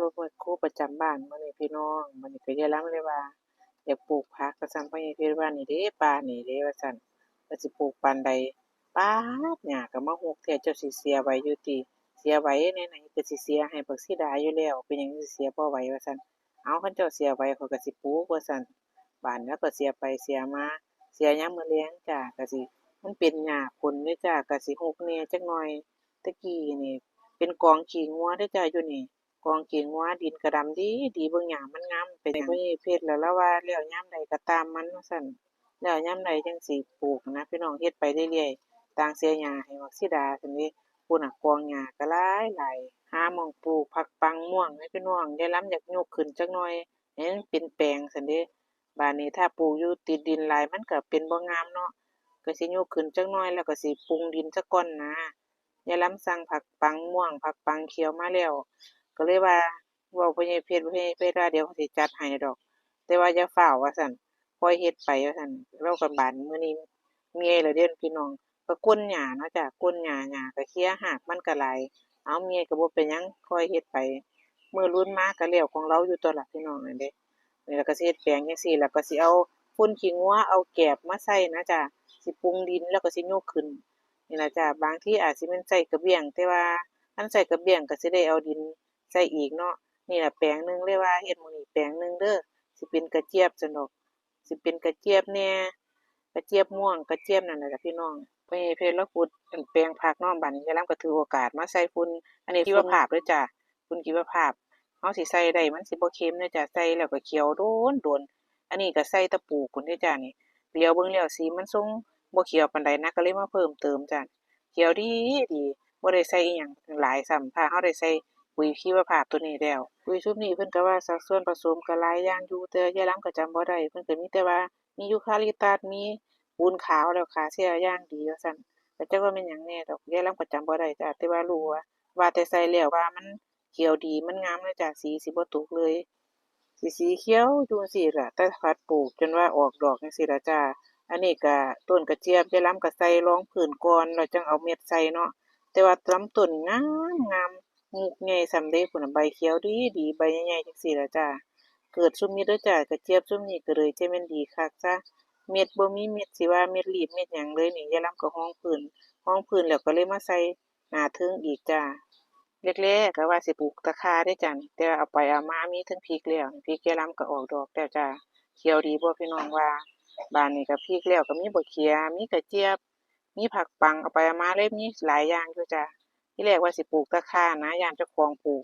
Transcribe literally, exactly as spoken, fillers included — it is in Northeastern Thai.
รถแมคโครประจำบ้านมื้อนี้พี่น้อง มื้อนี้ก็ยายลำเลยว่า อยากปลูกผักว่าซั่น พ่อใหญ่เพชรว่า นี่เด้ป่านี่เด้ว่าซั่น ว่าสิปลูกปานใด ป๊าด หญ้าก็มาฮกแท้ เจ้าสิเสียไหวอยู่ติ เสียไหวแนวใดก็สิเสียให้บักสีดาอยู่แล้ว เป็นหยังสิเสียบ่ไหวว่าซั่น เอา คันเจ้าเสียไหวข้อยก็สิปลูกว่าซั่น บาดนี้ลาวก็เสียไปเสียมา เสียยามมื้อแลงจ้า ก็สิ มันเป็นหญ้าฝนเด้อจ้า ก็สิฮกแหน่จักหน่อย แต่กี้นี่เป็นกองขี้งัวเด้อจ้า อยู่นี่ กองขี้งัว ดินก็ดำดีดี เบิ่งหญ้ามันงาม ไปพ่อใหญ่เพชรแล้วลาวว่า แล้วยามใดก็ตามมันว่าซั่น แล้วยามใดจั่งสิปลูกนะพี่น้อง เฮ็ดไปเรื่อยๆ ต่างเสียหญ้าให้บักสีดาซั่นเด้ พู้นน่ะกองหญ้าก็หลายหลาย หาหม่องปลูกผักปังม่วงให้พี่น้อง ยายลำอยากยกขึ้นจักหน่อย ให้มันเป็นแปลงซั่นเด้ บาดนี้ถ้าปลูกอยู่ติดดินหลายมันก็เป็นบ่งามเนาะ ก็สิยกขึ้นจักหน่อย แล้วก็สิปรุงดินซะก่อนนะ ยายลำสั่งผักปังม่วง ผักปังเขียวมาแล้ว ก็เลยว่า เว้าพ่อใหญ่เพชร พ่อใหญ่เพชรว่า เดี๋ยวข้อยสิจัดให้ดอก แต่ว่าอย่าฟ้าวว่าซั่น ค่อยเฮ็ดไปว่าซั่น ลาวก็บาดมื้อนี้เมื่อยแล้วเด้อพี่น้อง ก็ก้นหญ้าเนาะจ้า ก้นหญ้า หญ้าก็เคลียร์ ฮากมันก็หลาย เอา เมื่อยก็บ่เป็นหยัง ค่อยเฮ็ดไป มื้ออื่นมาก็แล้วของลาวอยู่ตั๊วล่ะพี่น้อง นั่นเด้ นี่ล่ะก็สิเฮ็ดแปลงจั่งซี้ แล้วก็สิเอาฝุ่นขี้งัว เอาแกบมาใส่นะจ้า สิปรุงดินแล้วก็สิยกขึ้น นี่ล่ะจ้า บางทีอาจสิแม่นใส่กระเบื้อง แต่ว่าคันใส่กระเบื้องก็สิได้เอาดินใส่อีกเนาะ นี่ล่ะแปลงหนึ่ง เลยว่าเฮ็ดมื้อนี้แปลงหนึ่งเด้อ สิเป็นกระเจี๊ยบซั้นดอก สิเป็นกระเจี๊ยบแหน่ กระเจี๊ยบม่วง กระเจี๊ยบนั่นล่ะจ้าพี่น้อง พ่อใหญ่เพชรลาวขุดอันแปลงผักเนาะ บาดนี้ยายลำก็ถือโอกาสมาใส่ฝุ่น อันนี้ชีวภาพเด้อจ้า ฝุ่นชีวภาพ เฮาสิใส่ได้มันสิบ่เค็มเด้อจ้า ใส่แล้วก็เขียวโดนโดน อันนี้ก็ใส่แต่ปลูกพู้นเด้อจ้านี่ เหลียวเบิ่งแล้วสีมันทรงบ่เขียวปานใดนะ ก็เลยมาเพิ่มเติมจ้า เขียวดีดี บ่ได้ใส่อิหยังหลายซ้ำ ถ้าเฮาได้ใส่ปุ๋ยชีวภาพตัวนี้แล้ว ปุ๋ยชุดนี้เพิ่นก็ว่าสัดส่วนผสมก็หลายอย่างอยู่ แต่ยายลำก็จำบ่ได้ เพิ่นก็มีแต่ว่ามียูคาลิปตัส มีปูนขาว แล้วฆ่าเชื้ออย่างดีว่าซั่น ก็จักว่าแม่นหยังแหน่ดอก ยายลำก็จำบ่ได้จ้า แต่ว่ารู้ว่า ว่าแต่ใส่แล้วว่ามันเขียวดี มันงามเลยจ้า สีสิบ่ตกเลย สิสีเขียวอยู่จั่งซี้ล่ะ แต่พัดปลูกจนว่าออกดอกจั่งซี้ล่ะจ้า อันนี้ก็ต้นกระเจี๊ยบ ยายลำก็ใส่รองพื้นก่อน แล้วจั่งเอาเม็ดใส่เนาะ แต่ว่าลำต้นงามงาม มุกใหญ่ซ้ำเด้ พู้นน่ะ ใบเขียวดีดี ใบใหญ่ๆจั่งซี้ล่ะจ้า เกิดซุเม็ดเด้อจ้า กระเจี๊ยบซุมนี้ก็เลยจะแม่นดีคักซะ เม็ดบ่มีเม็ดสิว่าเม็ดรีบเม็ดหยังเลยนี่ ยายลำก็รองพื้น รองพื้นแล้วก็เลยมาใส่หน้าเทิงอีกจ้า แรกๆก็ว่าสิปลูกตะข่าเด้จ้านี่ แต่ว่าเอาไปเอามามีเทิงพริกแล้ว พริกยายลำก็ออกดอกแล้วจ้า เขียวดีบ่พี่น้องว่า บาดนี้ก็พริกแล้วก็มีบักเขือ มีกระเจี๊ยบ มีผักปัง เอาไปเอามาเลยมีหลายอย่างอยู่จ้า ทีแรกว่าสิปลูกตะข่านะ ย้านเจ้าของปลูก